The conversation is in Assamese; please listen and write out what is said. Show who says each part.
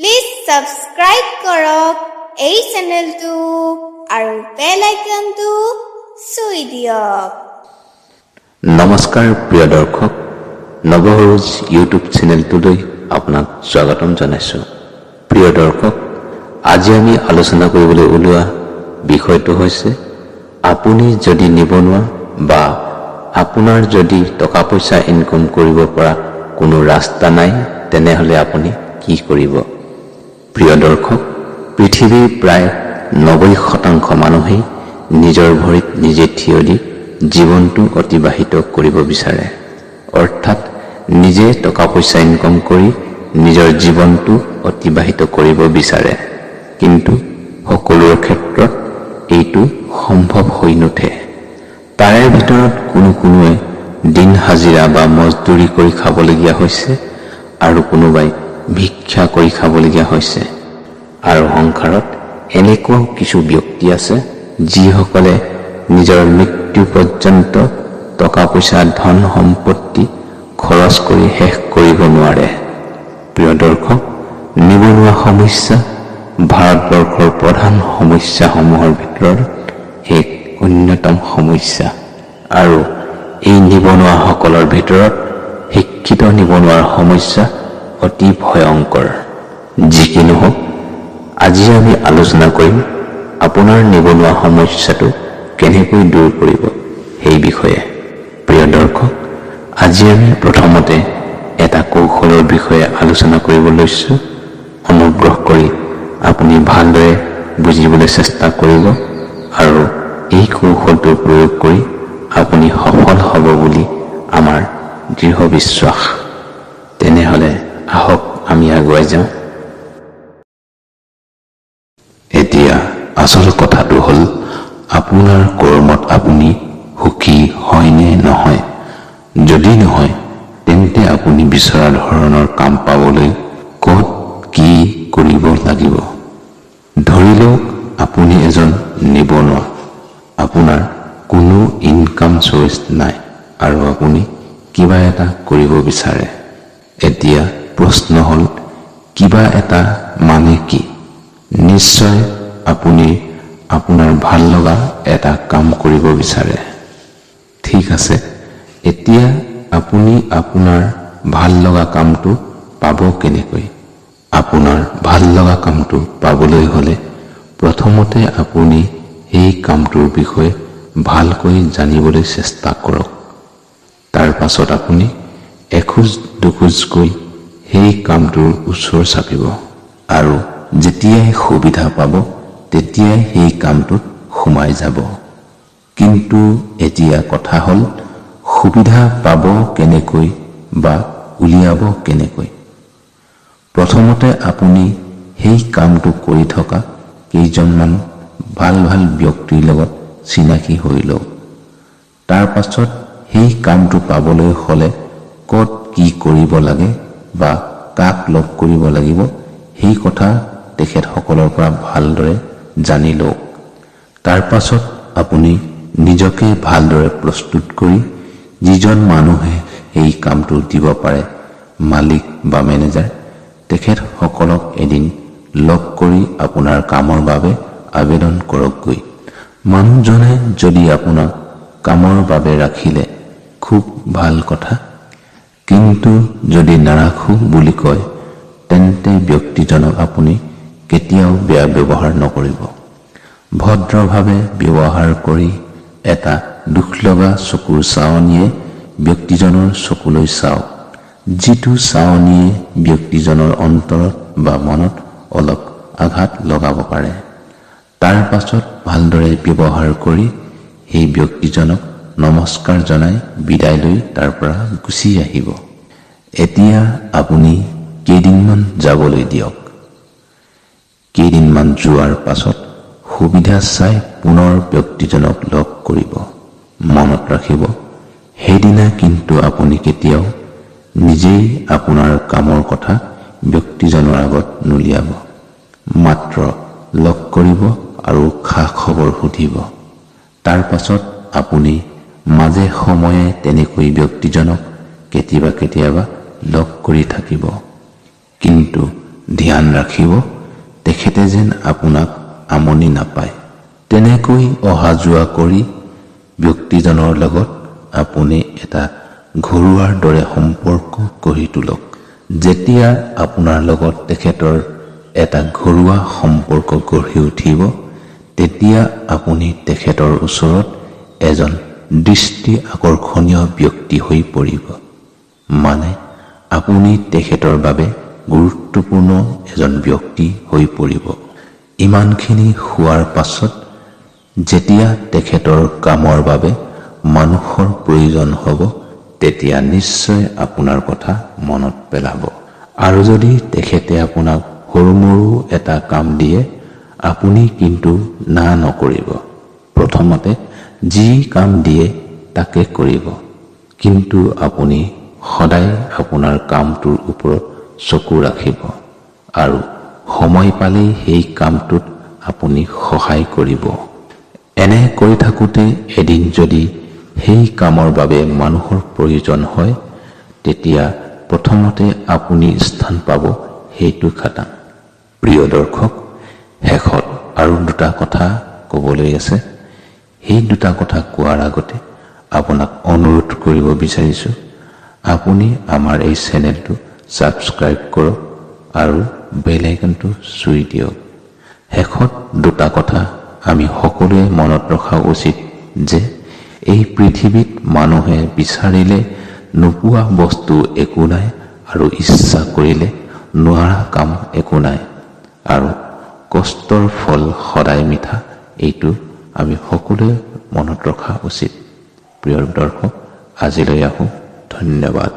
Speaker 1: প্লিজ ছাবস্ক্ৰাইব কৰক এই চেনেলটো আৰু বেল আইকনটো চুই দিয়ক।
Speaker 2: নমস্কাৰ প্ৰিয় দৰ্শক, নৱসৰুজ ইউটিউব চেনেলটোলৈ আপোনাক স্বাগতম জনাইছোঁ। প্ৰিয় দৰ্শক, আজি আমি আলোচনা কৰিবলৈ ওলোৱা বিষয়টো হৈছে, আপুনি যদি নিবনুৱা বা আপোনাৰ যদি টকা পইচা ইনকম কৰিব পৰা কোনো ৰাস্তা নাই, তেনেহ'লে আপুনি কি কৰিব? প্ৰিয় দৰ্শক, পৃথিৱীৰ প্ৰায় 90% মানুহেই নিজৰ ভৰিত নিজে থিয় দি জীৱনটো অতিবাহিত কৰিব বিচাৰে, অৰ্থাৎ নিজে টকা পইচা ইনকম কৰি নিজৰ জীৱনটো অতিবাহিত কৰিব বিচাৰে। কিন্তু সকলোৰে ক্ষেত্ৰত এইটো সম্ভৱ হৈ নুঠে। তাৰে ভিতৰত কোনো কোনোৱে দিন হাজিৰা বা মজদুৰি কৰি খাবলগীয়া হৈছে আৰু কোনোবাই ভিক্ষা কৰি খাবলগীয়া হৈছে। আৰু সংসাৰত এনেকুৱাও কিছু ব্যক্তি আছে, যিসকলে নিজৰ মৃত্যু পৰ্যন্ত টকা পইচা, ধন সম্পত্তি খৰচ কৰি শেষ কৰিব নোৱাৰে। প্ৰিয় দৰ্শক, নিবনুৱা সমস্যা ভাৰতবৰ্ষৰ প্ৰধান সমস্যাসমূহৰ ভিতৰত এক অন্যতম সমস্যা। আৰু এই নিবনুৱাসকলৰ ভিতৰত শিক্ষিত নিবনুৱাৰ সমস্যা অতি ভয়ংকৰ। যি কি নহওক, আজি আমি আলোচনা কৰিম আপোনাৰ নিবনুৱা সমস্যাটো কেনেকৈ দূৰ কৰিব সেই বিষয়ে। প্ৰিয় দৰ্শক, আজি আমি প্ৰথমতে এটা কৌশলৰ বিষয়ে আলোচনা কৰিব লৈছোঁ। অনুগ্ৰহ কৰি আপুনি ভালদৰে বুজিবলৈ চেষ্টা কৰিব আৰু এই কৌশলটো প্ৰয়োগ কৰি আপুনি সফল হ'ব বুলি আমাৰ দৃঢ় বিশ্বাস। তেনেহ'লে আহক, আমি আগুৱাই যাওঁ। এতিয়া আচল কথাটো হ'ল, আপোনাৰ কৰ্মত আপুনি সুখী হয় নে নহয়? যদি নহয়, তেন্তে আপুনি বিচৰা ধৰণৰ কাম পাবলৈ ক'ত কি কৰিব লাগিব? ধৰি লওক, আপুনি এজন নিবনুৱা, আপোনাৰ কোনো ইনকাম চ'ৰ্চ নাই আৰু আপুনি কিবা এটা কৰিব বিচাৰে। এতিয়া প্ৰশ্ন হ'ল, কিবা এটা মানে কি? নিশ্চয় আপুনি আপোনাৰ ভাল লগা এটা কাম কৰিব বিচাৰে। ঠিক আছে, এতিয়া আপুনি আপোনাৰ ভাল লগা কামটো পাব কেনেকৈ? আপোনাৰ ভাল লগা কামটো পাবলৈ হ'লে প্ৰথমতে আপুনি সেই কামটোৰ বিষয়ে ভালকৈ জানিবলৈ চেষ্টা কৰক। তাৰ পাছত আপুনি এখোজ দুখোজকৈ সেই কামটোৰ ওচৰ চাপিব আৰু যেতিয়াই সুবিধা পাব, তেতিয়াই সেই কামটোত সোমাই যাব। কিন্তু এতিয়া কথা হ'ল, সুবিধা পাব কেনেকৈ বা উলিয়াব কেনেকৈ? প্ৰথমতে আপুনি সেই কামটো কৰি থকা কেইজনমান ভাল ভাল ব্যক্তিৰ লগত চিনাকি হৈ লওক। তাৰ পাছত সেই কামটো পাবলৈ হ'লে ক'ত কি কৰিব লাগে বা কাক লগ কৰিব লাগিব, সেই কথা তেখেতসকলৰ পৰা ভালদৰে জানি লওক। তাৰ পাছত আপুনি নিজকে ভালদৰে প্ৰস্তুত কৰি যিজন মানুহে সেই কামটো দিব পাৰে, মালিক বা মেনেজাৰ, তেখেতসকলক এদিন লগ কৰি আপোনাৰ কামৰ বাবে আবেদন কৰকগৈ। মানুহজনে যদি আপোনাক কামৰ বাবে ৰাখিলে, খুব ভাল কথা। কিন্তু যদি নাৰাখোঁ বুলি কয়, তেন্তে ব্যক্তিজনক আপুনি কেতিয়াও বেয়া ব্যৱহাৰ নকৰিব। ভদ্ৰভাৱে ব্যৱহাৰ কৰি এটা দুখ লগা চকুৰ চাৱনিয়ে ব্যক্তিজনৰ চকুলৈ চাওক, যিটো চাৱনিয়ে ব্যক্তিজনৰ অন্তৰত বা মনত অলপ আঘাত লগাব পাৰে। তাৰ পাছত ভালদৰে ব্যৱহাৰ কৰি সেই ব্যক্তিজনক নমস্কাৰ জনাই বিদায় লৈ তাৰ পৰা গুচি আহিব। এতিয়া আপুনি কেইদিনমান যাবলৈ দিয়ক। কেইদিনমান যোৱাৰ পাছত সুবিধা চাই পুনৰ ব্যক্তিজনক লগ কৰিব। মনত ৰাখিব, সেইদিনা কিন্তু আপুনি কেতিয়াও নিজেই আপোনাৰ কামৰ কথা ব্যক্তিজনৰ আগত নুলিয়াব। মাত্ৰ লগ কৰিব আৰু খা খবৰ সুধিব। তাৰ পাছত আপুনি মাজে সময়ে তেনেকৈ ব্যক্তিজনক কেতিয়াবা কেতিয়াবা লগ কৰি থাকিব। কিন্তু ধ্যান ৰাখিব তেখেতে যেন আপোনাক আমনি নাপায়। তেনেকৈ অহা যোৱা কৰি ব্যক্তিজনৰ লগত আপুনি এটা ঘৰুৱাৰ দৰে সম্পৰ্ক গঢ়ি তোলক। যেতিয়া আপোনাৰ লগত তেখেতৰ এটা ঘৰুৱা সম্পৰ্ক গঢ়ি উঠিব, তেতিয়া আপুনি তেখেতৰ ওচৰত এজন দৃষ্টি আকৰ্ষণীয় ব্যক্তি হৈ পৰিব। মানে আপুনি তেখেতৰ বাবে গুৰুত্বপূৰ্ণ এজন ব্যক্তি হৈ পৰিব। ইমানখিনি হোৱাৰ পাছত যেতিয়া তেখেতৰ কামৰ বাবে মানুহৰ প্ৰয়োজন হ'ব, তেতিয়া নিশ্চয় আপোনাৰ কথা মনত পেলাব। আৰু যদি তেখেতে আপোনাক সৰু মৰু এটা কাম দিয়ে, আপুনি কিন্তু না নকৰিব। প্ৰথমতে যি কাম দিয়ে তাকে কৰিব, কিন্তু আপুনি সদায় আপোনাৰ কামটোৰ ওপৰত চকু ৰাখিব আৰু সময় পালেই সেই কামটোত আপুনি সহায় কৰিব। এনে কৰি থাকোঁতে এদিন যদি সেই কামৰ বাবে মানুহৰ প্ৰয়োজন হয়, তেতিয়া প্ৰথমতে আপুনি স্থান পাব, সেইটো খাটাং। প্ৰিয় দৰ্শক, শেষত আৰু দুটা কথা ক'বলৈ আছে। সেই দুটা কথা কোৱাৰ আগতে আপোনাক অনুৰোধ কৰিব বিচাৰিছোঁ, আপুনি আমাৰ এই চেনেলটো ছাবস্ক্ৰাইব কৰক আৰু বেল আইকনটো চুই দিয়ক। শেষত দুটা কথা আমি সকলোৱে মনত ৰখা উচিত যে এই পৃথিৱীত মানুহে বিচাৰিলে নোপোৱা বস্তু একো নাই আৰু ইচ্ছা কৰিলে নোৱাৰা কাম একো নাই আৰু কষ্টৰ ফল সদায় মিঠা, এইটো আমি সকলোৱে মনত ৰখা উচিত। প্ৰিয় দৰ্শক, আজিলৈ আহোঁ, ধন্যবাদ।